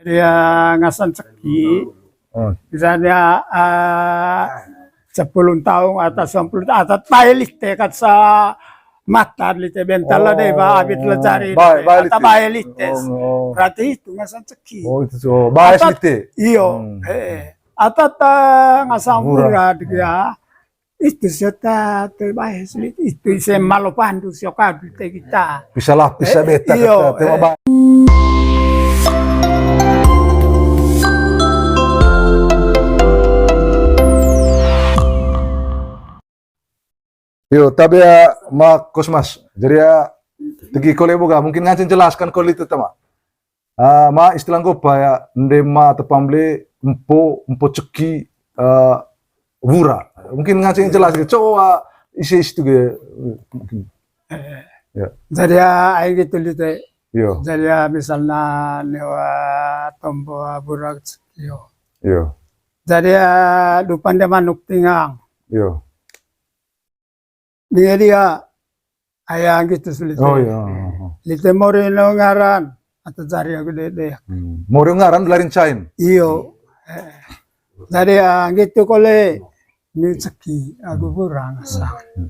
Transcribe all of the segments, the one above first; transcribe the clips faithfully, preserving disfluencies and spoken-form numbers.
Dia ngasan ceki. Oh. Misalnya, ah, sepuluh taung atau sembilan puluh taung, atau bae lite kat sa mata lite bentar lah deh, ba, abit lah cari bae, deh, bae atau lite. Bae lite. Oh, oh. Berarti itu ngasan ceki. Oh, itu so. Bae lite. Iyo. Hmm. Eh, atau ta ngasan murah dia. Itu sio ta te bae slit, itu ise malo pandu sio kadu te kita. Pisa lah, pisa beta iyo, kata, tema ba. Yo, tabe ya, Ma Kosmas. Jadi ya, tegi kole boga, mungkin nganceng jelaskan kole itu, tama. Ah, ma istilah nggopa ya, nde ma tepamble, empo, empo ceki, eh, wura. Mungkin nganceng jelas gitu. Coba isi-isi tuh gitu. Mungkin. Eh, ya. Jadi ya, aing gitu lite. Yo. Jadi ya, misalnya newa tombo wura ceki yo. Yo. Jadi ya, dupan dia manuk tingang. Yo. Dia, dia, ayah gitu sulit. Oh, iya. Lite mori no ngaran, atau cari aku dede. Hmm. Mori ngaran dularin cain. Iyo. Eh. Jadi, ah, gitu kole, rezeki aku kurang asang. Hmm.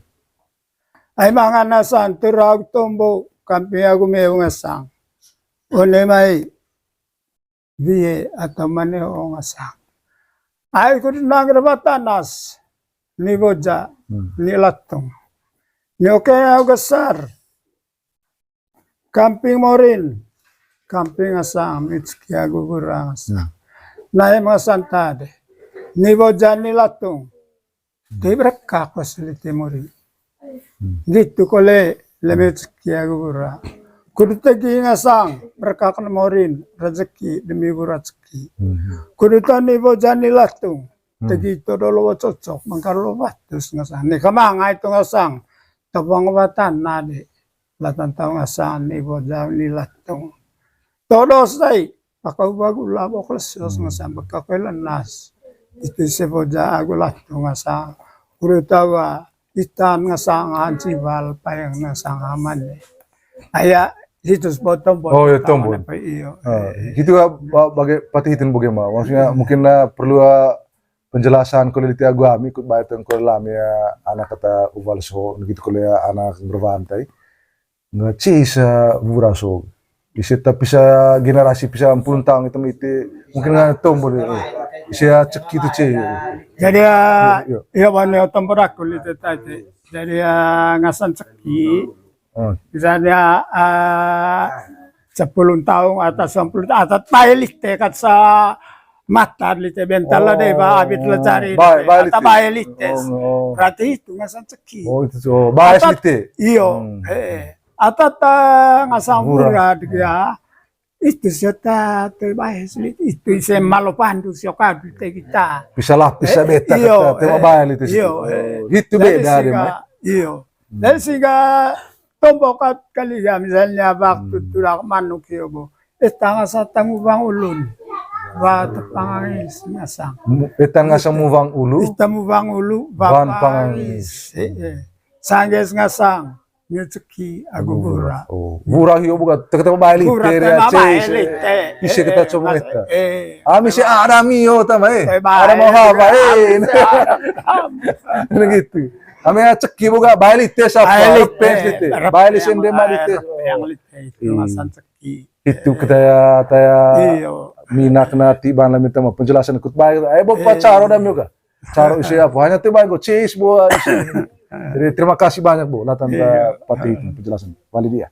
Ai mangan asang, turu aku tombo, kamping aku meu ngasang. One mai, wie atau mane o ngasang. Ai kudu nang rebatanas, ni boja, hmm, ni latung. Ni oke au gesar. Kamping morin, kamping asang, rezeki aku kurang asang. Hmm. Nae mengasang tade. Ni boja ni latung. Te berkah pas lite mori. Hmm. Gitu kole leme rezeki aku wura. Kudu tegi ngasang, berkah kena morin, rezeki demi wura rezeki. Hmm. Kudu tani boja ni latung. Hmm. Tegi todo lo cocok, mangkar lo batus ngasang. Ni kamang ai tu ngasang. Tapang watan nade. Latan tau ngasang ni boja ni latung. Todo sai. Pakau bagu labok lesus, hmm, ngasang beka kue lenas. Itu seboja agu latung ngasang. Kudu tawa itan ngasang hancibal payang ngasang aman. Aya, situs botong botong. Oh, ya, tombol. Iyo. Ah, gitu ya, ba-, bagi patihitin bagaimana? Maksudnya, hmm, mungkin lah perlu, ah, penjelasan kole lite agu ami ikut bae tengkol lami ya anak kata uval so gitu kole ya anak berbantai. Nggak ci sa wura so. Ise ta pisa generasi pisa ampun taung itu ite mungkin nggak tombol ya. Ise ya cek itu ci. Jadi ya, iyo, iyo. Iyo, bane tombol aku lite tadi. Jadi ya ngasan ceki. Oh. Misalnya, ah, sepuluh taung atau sembilan puluh taung atau bae lite kat sa mata lite bentar lah deh, ba, abit lah cari bae, deh, bae atau lite. Bae lite. Oh, oh. Berarti itu ngasan ceki. Oh, itu so. Bae lite. Iyo. Hmm. Eh, atau ta ngasan wura dia. Itu sio ta te bae lite. Itu ise malo pandu sio kadu te kita. Pisa lah, pisa beta iyo, kata, tema bae lite. Iyo. Oh, itu beda deh, Mai. Iyo. Hmm. Dari siga tombok kat kali ya, misalnya waktu, hmm, tulak manuk iyo bo. Eh, tanga sa tamu bang ulun. Wa tepangis ngasang. Mu-, eh, tanga sa mu bang ulu. Eh, tamu bang ulu, wa pangis. Eh, eh. Sangges ngasang. Rezeki agu wura. Oh, wura iyo buka, teka-teka bae lite. Wura ya, tema bae lite. Ise kita coba kita. Eh. Ami si Adam iyo tama eh. Adam mau apa eh? Nah gitu. Ami ya ceki buka bae lite sapa? Bae lite. Bae lite sende bae lite. Yang lite itu ngasan ceki. Itu kita ya, kita ya minat nanti bang lah minta mau penjelasan ikut bae. Ayo bawa pacar udah juga. Caro isi apa? Hanya tiba gue cis buat isi. Jadi terima kasih banyak, Bu, latan, iya, Patih itu penjelasan. Balik dia.